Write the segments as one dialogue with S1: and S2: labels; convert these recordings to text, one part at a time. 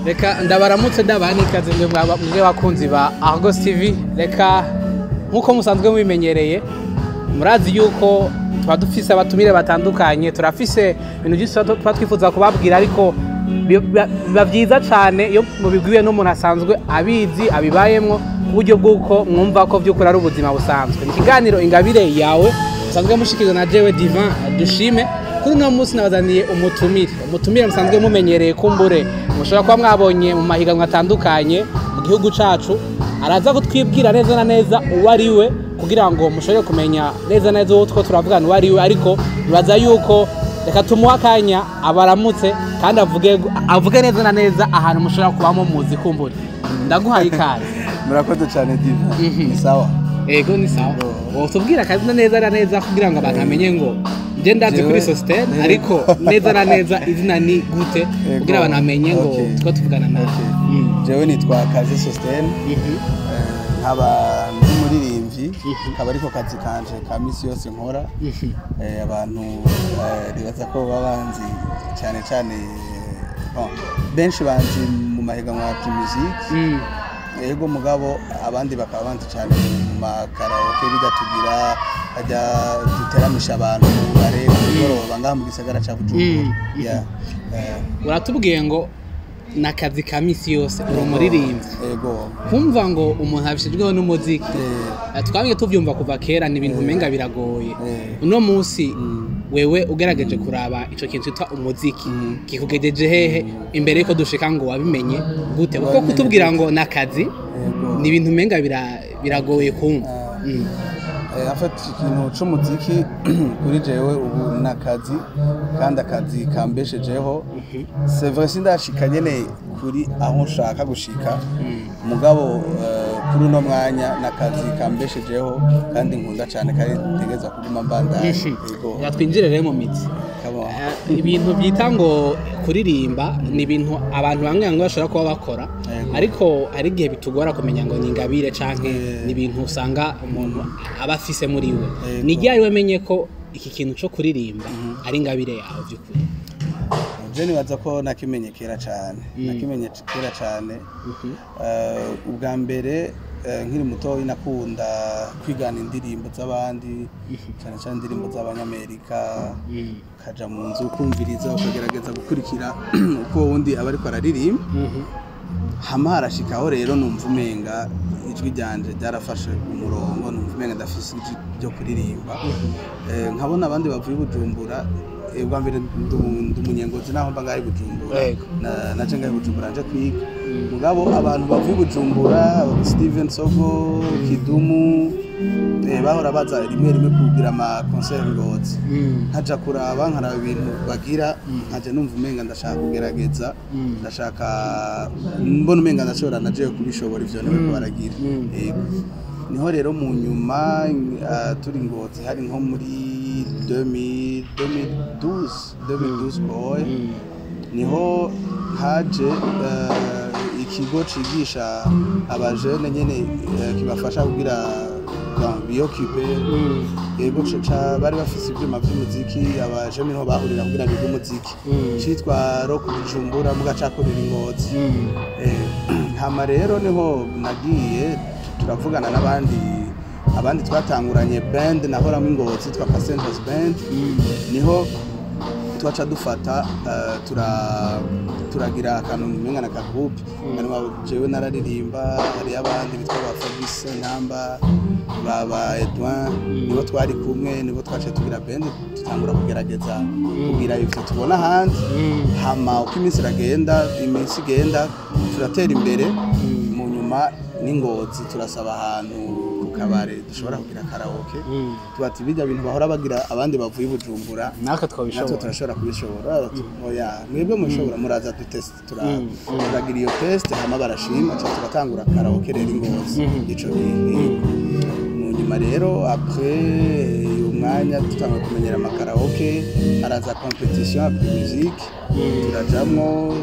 S1: Reka ndabaramutse, ndabaha n'ikaze mwe bakunzi ba Argos TV. Reka nk'uko musanzwe mubimenyereye, murazi yuko tuba dufise abatumire batandukanye, turafise ibintu byinshi tuba twifuza kubabwira, ariko biba byiza cyane iyo mubibwiwe n'umuntu asanzwe abizi, abibayemwo, ku buryo bw'uko mwumva ko by'ukuri ari ubuzima busanzwe. Ni ikiganiro Ingabire Yawe, musanzwe mushikirizwa na jewe Divin Dushime. Kuri uno munsi nabazaniye umutumire musanzwe mumenyereye, kumbure mushobora kuba mwabonye mu mahiganwa atandukanye mu gihugu cacu. Araza kutwibwira neza na neza uwo ari we kugira ngo mushobore kumenya neza neza uwo two turavugana uwo ari we, ariko nibaza yuko reka tumuhe akanya abaramutse kandi avuge neza na neza ahantu mushobora kubamo muzi. Kumbure ndaguhaye ikaze.
S2: Murakoze cyane, Diva. Ni sawa?
S1: Ego, ni sawa. Wotubwira akazina neza na neza kugira ngo abantu bamenye ngo nje ndazi kuri Sostene, ariko neza na neza izina ni gute, kugira abantu bamenye ngo two tuvugana nawe?
S2: Jewe nitwa Kaze Sostene, nkaba ndi umuririmbyi, kaba ariko kazi kanje ka misi yose nkora. Abantu nibaza ko baba banzi cyane cyane, bon, benshi banzi mu mahiganwa ya Primusic. Yego, mugabo abandi bakaba banzi cyane mu makaraoke, bidatugira hajya duteramisha abantu mu bare ku mugoroba ngaha mu gisagara ca Bujumbura. Yeah.
S1: Uratubwiye ngo ni akazi ka misi yose, uri umuririmbyi.
S2: Yego.
S1: Kumva ngo umuntu abishijweho n'umuziki, twabwiye tuvyumva kuva kera, ni ibintu umenga biragoye. Uno munsi wewe ugerageje kuraba ico kintu cyitwa umuziki kikugejeje hehe, imbere yuko dushika ngo wabimenye gute, kuko
S2: Wabimenye
S1: kutubwira ngo ni akazi ni ibintu umenga biragoye kumva.
S2: En fait, ikintu c'umuziki kuri jewe ubu ni akazi, kandi akazi kambeshejeho. C'est vrai, sindashika nyene kuri aho nshaka gushika, mugabo kuri uno mwanya ni akazi kambeshejeho kandi nkunda cyane, kandi ntegereza kuguma mbandanya. Yego.
S1: Reka twinjire rero mu mitsi.
S2: Come on.
S1: Ibintu byita ngo kuririmba ni ibintu abantu bamwe bamwe bashobora kuba bakora, ariko hari igihe bitugora kumenya ngo ni ingabire canke ni ibintu usanga umuntu aba afise muri we. Ni ryari wamenye ko iki kintu co kuririmba ari ingabire yawe by'ukuri?
S2: Je nibaza ko nakimenye kera cyane, nakimenye kera cyane. Ubwa mbere nkiri mutoyi nakunda kwigana indirimbo z'abandi, cyane cyane indirimbo z'abanyamerika. Ukaja mu nzu ukumviriza, ukagerageza gukurikira uko wundi aba ariko araririmba. Hama harashikaho rero numva umenga ijwi ryanje ryarafashe umurongo, numva umenga ndafise ijwi ryo kuririmba. Nkabona abandi bavuye i Bujumbura. Ubwa mbere ndi umunyengozi, naho mba ngaho i Bujumbura. Naje ngaho i Bujumbura nje kwiga, mugabo abantu bavuye i Bujumbura, Steven Sogo, Kidumu, bahora baza rimwe rimwe kugira ama concert Ngozi. Nkaja kuraba, nkaraba ibintu bagira, nkaja numva umenga ndashaka kugerageza, ndashaka mbona umenga ndashobora najeyo kubishobora ivyo niwe baragira. Yego. Niho rero mu nyuma turi Ngozi, hari nko muri 2000 2012 2012 boy, niho haje ikigo cigisha abajene nyene, kibafasha kugira bioccupe. Yego, bari bafise ivyuma vy'umuziki, abajene niho bahurira kugira bige umuziki. Citwa Rock Bujumbura, muga cakorera i Ngozi. Hama rero niho nagiye, turavugana n'abandi, abandi twatanguranye band nahoramo i Ngozi twa Passengers Band. Niho twaca dufata turagira akantu umenga na ka groupe. Hanyuma jewe nararirimba, hariyo abandi bitwa ba Fabrice Ntamba, ba Edouin, nibo twari kumwe, nibo twaciye tugira band, tutangura kugerageza kugira ivyo tubona ahandi. Hama uko iminsi iragenda, iminsi igenda, turatera imbere. Mu nyuma n'i Ngozi turasaba ahantu ku kabare dushobora kugira karaoke, tubati bijya bintu bahora bagira abandi bavuye i Bujumbura,
S1: natwe
S2: natwe
S1: twabishobora.
S2: Turashobora kubishobora. Bati, oya, mwebwe mushobora, muraza dutest. Turagira iyo test, hama barashima, ca turatangura karaoke rero i Ngozi ico gihe. Mu nyuma rero, après uyu mwanya dutangura kumenyera amakaraoke, haraza competition ya musique, turajamwo,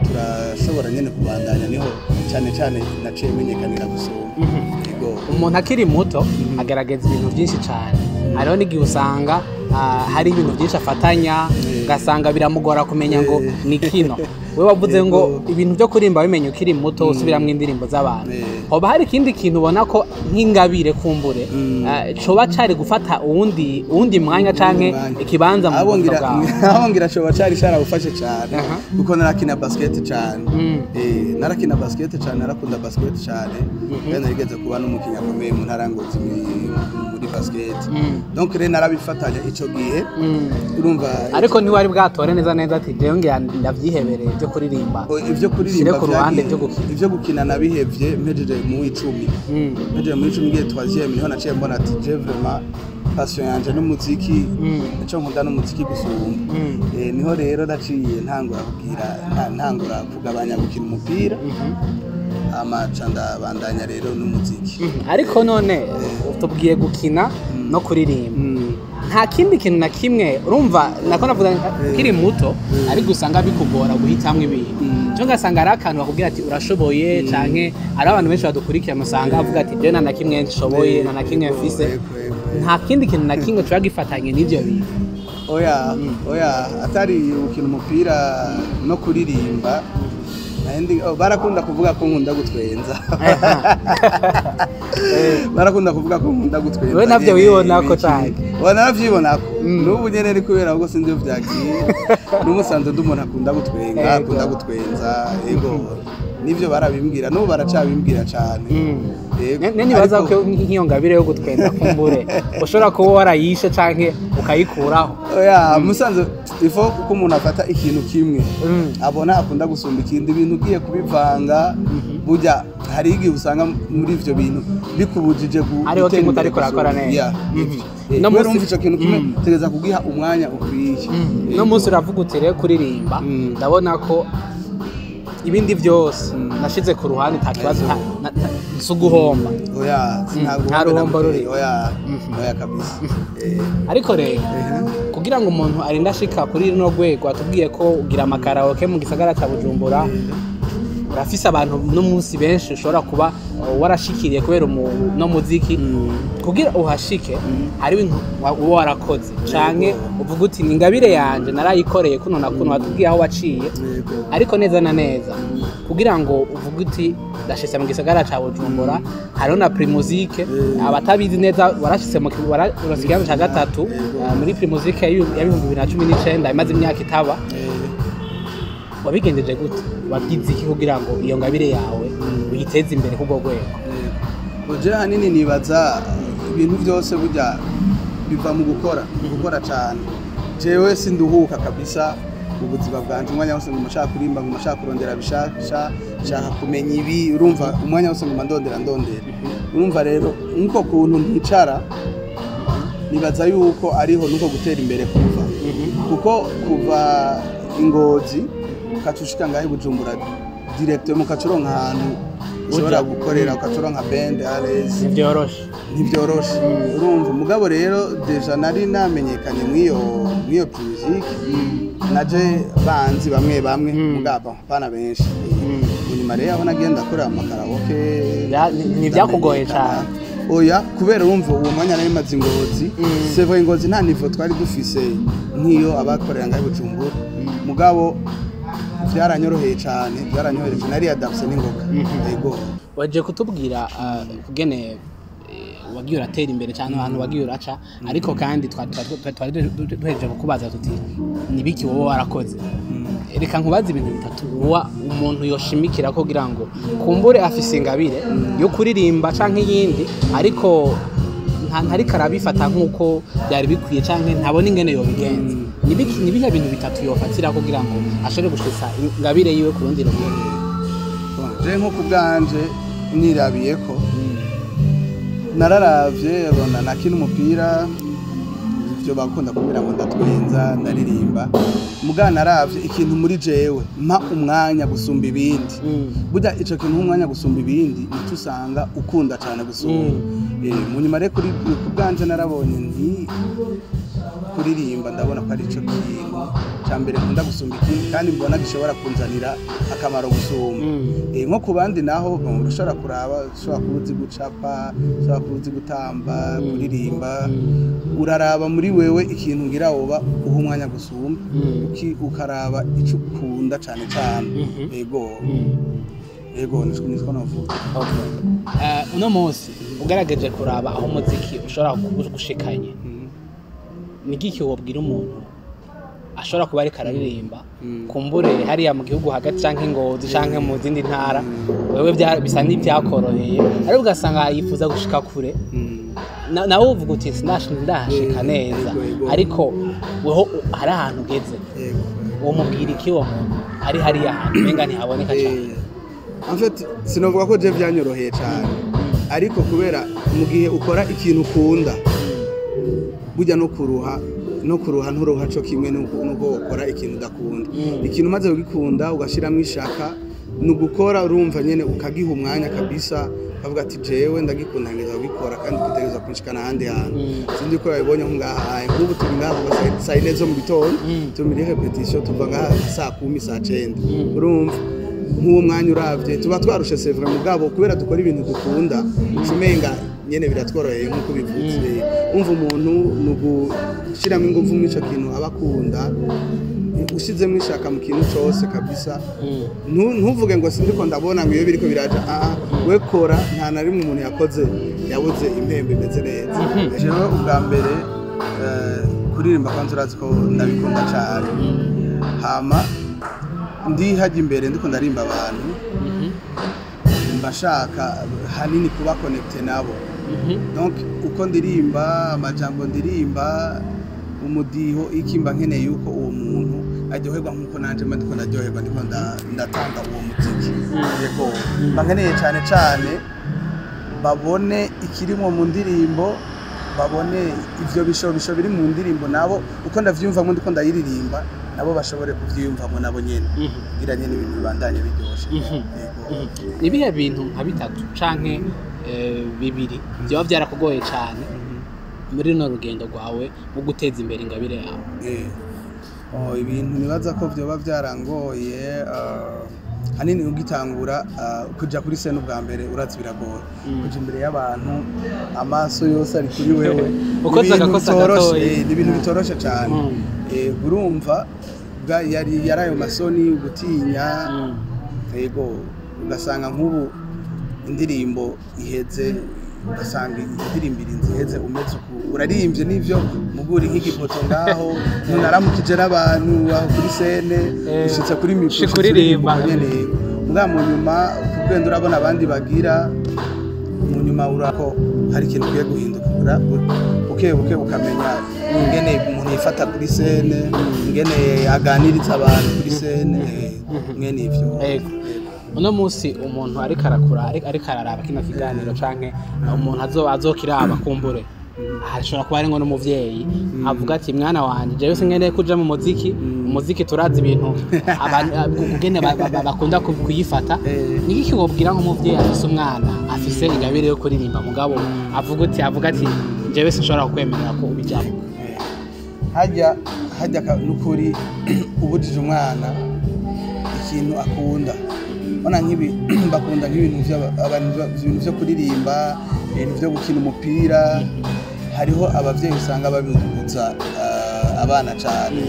S2: turashobora nyene kubandanya. Niho cyane cyane naciye menyekanira gusumba. Yego.
S1: Umuntu akiri muto agerageza ibintu byinshi cyane. Hariho n'igihe usanga hari ibintu byinshi afatanya. Ugasanga biramugora kumenya ngo ni kino. We wavuze ngo ibintu byo kuririmba wabimenya ukiri muto, usubiramwo indirimbo z'abantu. Hoba hari ikindi kintu ubona ko nk'ingabire kumbure coba cari gufata uwundi mwanya canke
S2: Mwanya.
S1: ikibanza mu
S2: Abo
S1: buzima
S2: ngira
S1: bwawe?
S2: Abo ngira coba cari carawufashe cane, kuko narakina basket cane. Narakina basket cane, narakunda basket cane, kandi narigeze kuba n'umukinnyi akomeye mu ntara ya Ngozi muri basket. Donc rero narabifatanya ico gihe, urumva.
S1: Ariko ntiwari bwatore neza neza ati jewe ngira ndavyihebereye ibyo kuririmba.
S2: O, ivyo kuririmba
S1: Shire ku ruhande
S2: vyagiye-
S1: ivyo gukina.
S2: Ivyo gukina nabihevye mpejeje mu 10. Mpejeje mu 10 ngiye troisième, niho naciye mbona ati je vraiment passion yanje n'umuziki, ico nkunda n'umuziki gusumba. Niho rero naciye ntangura kugira ntangura kugabanya gukina umupira, amaca ndabandanya rero n'umuziki.
S1: Ariko none tubwiye gukina no kuririmba, nta kindi kintu na kimwe urumva nako navuga ukiri muto, ariko usanga bikugora guhitamwo ibintu, cyo ngasanga ari akantu bakubwira ati urashoboye, canke ari abantu benshi badukurikirana usanga avuga ati je nta na kimwe nshoboye, nta na kimwe mfise.
S2: Yego.
S1: Nta kindi kintu na kimwe kiba gifatanye n'ivyo bintu?
S2: Oya, oya, atari gukina umupira no kuririmba. Oh, barakunda kuvuga ko nkunda gutwenza, barakunda kuvuga ko nkunda gutwenza.
S1: Wewe navyo
S2: nyene,
S1: wibonako
S2: ibiki.
S1: cane?
S2: Oya, naravyibonako n'ubu nyene, ni kubera ahubwo sinzi iyo vyagiye, n'umusanze ndi umuntu akunda gutwenga, akunda gutwenza. Yego, nivyo barabimbwira, n'ubu baracabimbwira cane. Yego.
S1: Nibaza
S2: Ariko-
S1: ko nk'iyo ngabire yo gutwenza kumbure ushobora kuba warayishe canke ukayikuraho.
S2: Oya, musanze ifo kuko umuntu afata ikintu kimwe abona akunda gusumba ikindi. Ibintu ugiye kubivanga, burya hari igihe usanga muri ivyo bintu bikubujije
S1: Hariho
S2: gutera
S1: kimwe
S2: imbere
S1: utariko urakora
S2: gusumba.
S1: neza.
S2: Yeah.
S1: No
S2: Kubera
S1: munsi-
S2: urumva ico kintu kimwe utegereza kugiha umwanya ukwiye.
S1: No munsi uravuga uti rero kuririmba, ndabona ko ibindi byose nashize ku ruhande, nta kibazo, si uguhomba.
S2: Oya, ntabwo
S1: Nta ruhombo ruri.
S2: Oya, oya kabisa.
S1: Ariko rero kugira ngo umuntu arinde ashika kuri runo rwego, atubwiye ko ugira amakaraoke mu gisagara ca Bujumbura, urafise abantu n'umunsi benshi ushobora kuba warashikiriye kubera no muziki. Kugira uhashike hari ibintu uba warakoze canke uvuga uti ni ingabire yanje narayikoreye kuno na kuno. Watubwiye aho waciye, ariko neza na neza kugira ngo uvuge uti ndashitse mu gisagara ca Bujumbura, hariho na Primusic. Abatabizi neza, warashitse mu urose ikibanza ca gatatu muri Primusic ya 2019, imaze imyaka itaba. Wabigenjeje gute? Wagize iki kugira ngo iyo ngabire yawe uyiteze imbere kubwo rwego?
S2: Oje ahanini nibaza ibintu byose burya biva mu gukora, gukora cyane. Jewe sinduhuka kabisa mu buzima bwanje, umwanya wose nguma nshaka kurimba, nguma nshaka kurondera bishasha, nshaka kumenya ibi. Urumva, umwanya wose nguma ndondera, ndondera. Urumva rero nkuko kuntu nticara, nibaza yuko ariho nuko gutera imbere kuva, kuko kuva Ingozi ukaca ushika ngaho i Bujumbura directement, ukaca uronka ahantu ushobora
S1: Uja.
S2: gukorera, ukaca uronka band à l'aise,
S1: Ntivyoroshe.
S2: Ntibyoroshe, urumva. Mugabo rero déjà nari namenyekanye mw'iyo music, naje banzi bamwe bamwe, mugabo bana benshi. Munyuma rero aho nagenda akorera amakaraoke.
S1: Ntibyakugoye
S2: Ndamenyekana.
S1: cane?
S2: Oya, kubera urumva uwo mwanya nari maze Ingozi, c'est vrai, Ingozi nta niveau twari dufise nk'iyo abakorera ngaho i Bujumbura, mugabo byaranyoroheye cane, byaranyoroheje, nari adapté n'ingoga. Yego.
S1: Waje kutubwira kugene wagiye uratera imbere cyane, ahantu wagiye uraca, ariko kandi twari duhejeje kukubaza tuti nibiki wowe warakoze. Reka nkubaze ibintu bitatu wa umuntu yoshimikira ko kugira ngo kumbure afise ingabire yo kuririmba canke iyindi, ariko ntariko arabifata nk'uko byari bikwiye canke ntabona ingene yobigenza. Nibihe bintu bitatu yofatira kugira ngo ashobore gushitsa ingabire yiwe ku rundi rugero?
S2: Je nko ku bwanje nirabiye ko nararavye bona nakina umupira, ivyo bakunda kumbwira ngo ndatwenza, ndaririmba, muga naravye ikintu muri jewe mpa umwanya gusumba ibindi. Burya ico kintu umwanya gusumba ibindi nico usanga ukunda cane gusumba. Mu nyuma rero kuri ku bwanje narabonye nti Kuririmba ndabona ko ari ico kintu ca mbere nkunda gusumba ikindi, kandi mbona gishobora kunzanira akamaro gusumba. Nko ku bandi naho, bon, urashobora kuraba, ushobora kuba uzi gucapa, ushobora kuba uzi gutamba, kuririmba. Uraraba muri wewe ikintu ngira woba uha umwanya gusumba, ukaraba ico ukunda cane cane. Ego, niko navuga.
S1: Okay. Uno munsi ugerageje kuraba aho umuziki ushobora gushikanye, ni igiki wobwira umuntu ashobora kuba ariko araririmba, kumbure hariya mu gihugu hagati canke Ngozi canke mu zindi ntara? Wewe bisa n'ivyakoroheye, ariko ugasanga yifuza gushika kure. Nawe uvuga uti ndahashika neza,
S2: Yego.
S1: ariko weho hari ahantu ugeze. Uwo mubwira iki, uwo muntu ari hariya hantu umenga ntihaboneka cane?
S2: En fait, sinovuga ko je vyanyoroheye cane, ariko kubera mu gihe ukora ikintu ukunda, burya no kuruha nturuha co kimwe nuko ukora ikintu udakunda. Ikintu umaze kugikunda, ugashiramwo ishaka, ni ugukora, urumva nyene ukagiha umwanya kabisa, ukavuga ati jewe ndagikunda, ngeza kugikora kandi kitegerezwa kunshikana ahandi hantu. Sinzi ko babibonye nko ngaha, nk'ubu turi ngaha kuva saa 4 zo mu gitondo, turi muri répétition, tuva ngaha saa 10, saa 9. Urumva nk'uwo mwanya uravye tuba twarushe, c'est vrai, mugabo kubera dukora ibintu dukunda, ucumenga nyene biratworoheye nk'uko bivutse. Umva, umuntu ni ugushiramo ingufu muri ico kintu aba akunda, ushizemo ishaka mu kintu cose kabisa. Ntuvuge ngo sindiko ndabona, ngo iyo biriko biraja. Ah, we kora, nta na rimwe umuntu yakoze yabuze impembe imeze neza. Jewe ubwa mbere, kuririmba kwanza urazi ko ndabikunda cane. Hama ndi hajya imbere ndiko ndarimba abantu, mba nshaka hanini kuba connecté nabo. Donc uko ndirimba, amajambo ndirimba, umudiho, iki, mba nkeneye yuko uwo muntu aryoherwa nkuko nanje mba ndiko ndaryoherwa, ndiko ndatanga uwo muziki. Yego, mba nkeneye cane cane babone ikirimwo mu ndirimbo, babone ivyo bishobisho biri mu ndirimbo nabo uko ndavyiyumvamo ndiko ndayiririmba, nabo bashobore kuvyiyumvamo nabo nyene, kugira nyene ibintu bibandanye biryoshe. Yego.
S1: Ni ibihe bintu nka bitatu canke bibiri byaba byarakugoye cane muri runo rugendo rwawe rwo guteza imbere ingabire yawe?
S2: Oh, ibintu nibaza ko vyoba vyarangoye, hanini ugitangura kuja kuri scène ubwa mbere, urazi biragora kuja imbere y'abantu, amaso yose ari kuri wewe.
S1: Ukoze
S2: Ni ibintu
S1: agakosa
S2: bitoroshe,
S1: gatoyi.
S2: ni ibintu bitoroshe cane. Urumva yari ayo masoni, gutinya. Yego, ugasanga nk'ubu indirimbo iheze, ugasanga indirimbo irinze iheze umeze uku, urarimbye n'ivyo muguri nk'igipoto ngaho, ntunaramukije n'abantu aho kuri scène, ushitse kuri micro,
S1: Ushika
S2: ushitse
S1: uririmba.
S2: uririmba nyene. Muga mu nyuma kugenda urabona abandi bagira, mu nyuma urako hari ikintu ukwiye guhinduka. Buke buke ukamenya ingene umuntu yifata kuri scène, ingene aganiriza abantu kuri scène, mwene ivyo.
S1: Yego. Uno munsi umuntu ariko arakura, ariko araraba kino kiganiro, canke umuntu azokiraba kumbure, ashobora kuba ari ngo n'umuvyeyi avuga ati mwana wanje, jewe sinkeneye kuja mu muziki. Umuziki turazi ibintu abantu kugene bakunda kuyifata. Ni iki wobwira nk'umuvyeyi afise umwana afise ingabire yo kuririmba, mugabo avuga ati jewe sinshobora kukwemerera ko ubijamwo?
S2: Hajya nukuri ubujije umwana ikintu akunda. Bona nk'ibi bakunda nk'ibintu abantu ibintu vyo kuririmba, ibintu vyo gukina umupira. Hariho abavyeyi usanga babibuza abana cane,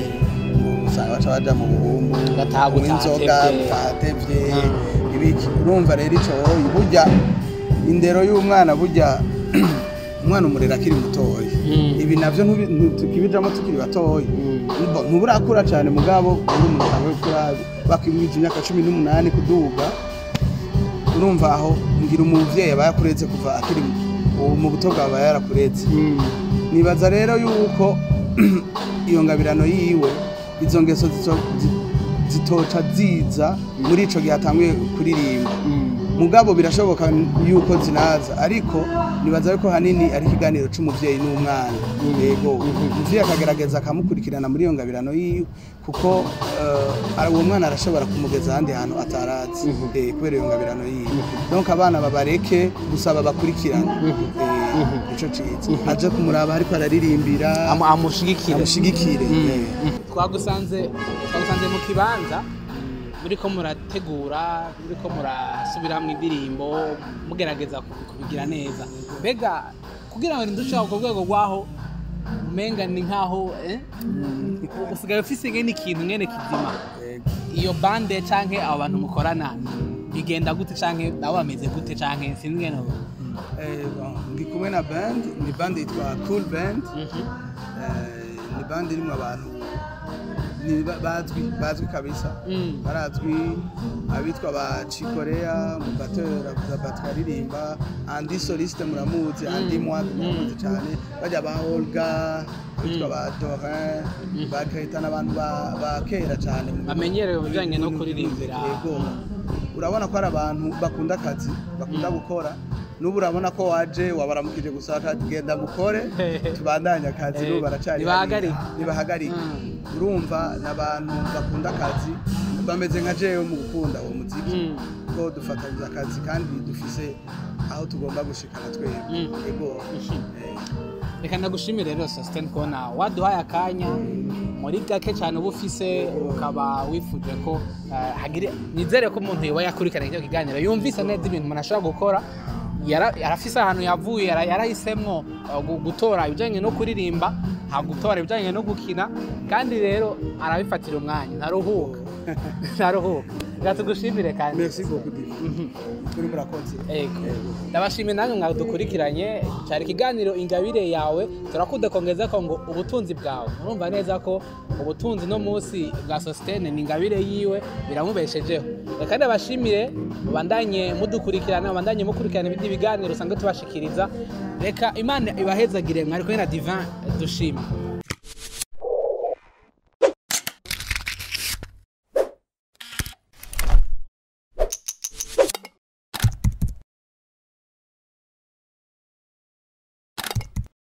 S2: ngo usanga baca baja mu buhumbu,
S1: Gataha
S2: kunywa inzoga,
S1: gutahatevye.
S2: Gutahatevye ibiki. Urumva rero ico burya indero y'umwana, burya umwana umurera akiri mutoya. Ibi navyo ntukibijamo tukiri batoya. Ntuburakura cyane, mugabo uri umuntu atanguye gukura, bakwimwije imyaka 18 kuduga, urumva aho ngira umuvyeyi aba yakureze kuva akiri mu buto bwawe, aba yarakureze. Nibaza rero yuko iyo ngabirano yiwe, izo ngeso zitoca ziza muri ico gihe atanguye kuririmba. Mugabo birashoboka yuko zinaza, ariko nibaza yuko hanini ari ikiganiro c'umuvyeyi n'umwana. Yego, umuvyeyi akagerageza akamukurikirana muri iyo ngabirano yiwe, kuko uwo mwana arashobora kumugeza ahandi hantu atarazi, kubera iyo ngabirano yiwe. Donc abana babareke, gusaba bakurikirana. Nico ciza, aje kumuraba ariko araririmbira,
S1: amushigikire.
S2: Amushigikire.
S1: Twagusanze mu kibanza muriko murategura, muriko murasubiramwo indirimbo, mugerageza kubigira neza. Mbega kugira ngo ndushaka ku rwego rwaho umenga ni nkaho usigaye ufise ngene ikintu ngene kizima, iyo bande canke abo bantu mukorana bigenda gute, canke nabo bameze gute, canke sinzi ngene?
S2: Bon, ndi kumwe na band, ni band yitwa Cool Band. Ni band irimo abantu ni bazwi kabisa. Barazwi, abitwa ba Chikorea mu batteur, avuza batterie, aririmba. Andy soliste muramuzi, Andy Mwag muramuzi cyane. Bajya ba Olga, abitwa ba Dorin, ba Greta, n'abantu ba kera cyane
S1: Bamenyerewe mu bijanye no kuririmbira.
S2: Yego. Urabona ko ari abantu bakunda akazi, bakunda gukora. N'ubu urabona ko waje wabaramukije gusa, genda mukore, tubandanye akazi. N'ubu baracari.
S1: Ntibahagarike.
S2: Ntibahagarike. Urumva ni abantu bakunda akazi, bameze nka jewe mu gukunda uwo muziki, ko dufatanyije akazi kandi dufise aho tugomba gushikana twebwe. Yego.
S1: Reka ndagushimire rero, Sosthene, kubona waduhaye akanya muri gake cyane uba ufise, ukaba wifuje ko hagire, nizere ko umuntu yoba yakurikirana icyo kiganiro yumvise neza ibintu umuntu ashobora gukora. Yarafise ahantu yavuye, yarahisemwo gutora ibijyanye no kuririmba, nta gutora ibijyanye no gukina, kandi rero arabifatira umwanya, ntaruhuka, ntaruhuka. Reka tugushimire kandi.
S2: Merci beaucoup, Divi. Kuri murakoze.
S1: Ego. Ndabashimiye namwe mwadukurikiranye. Cyari ikiganiro Ingabire Yawe. Turakunda kongeza ko ngo ubutunzi bwawe, murumva neza ko ubutunzi no munsi bwa Sosthene ni ingabire yiwe, biramubeshejeho. Reka ndabashimire, mubandanye mudukurikirana, mubandanye mukurikirana ibindi biganiro usanga tubashikiriza. Reka Imana ibahezagire. Mwari kumwe na Divin Dushime.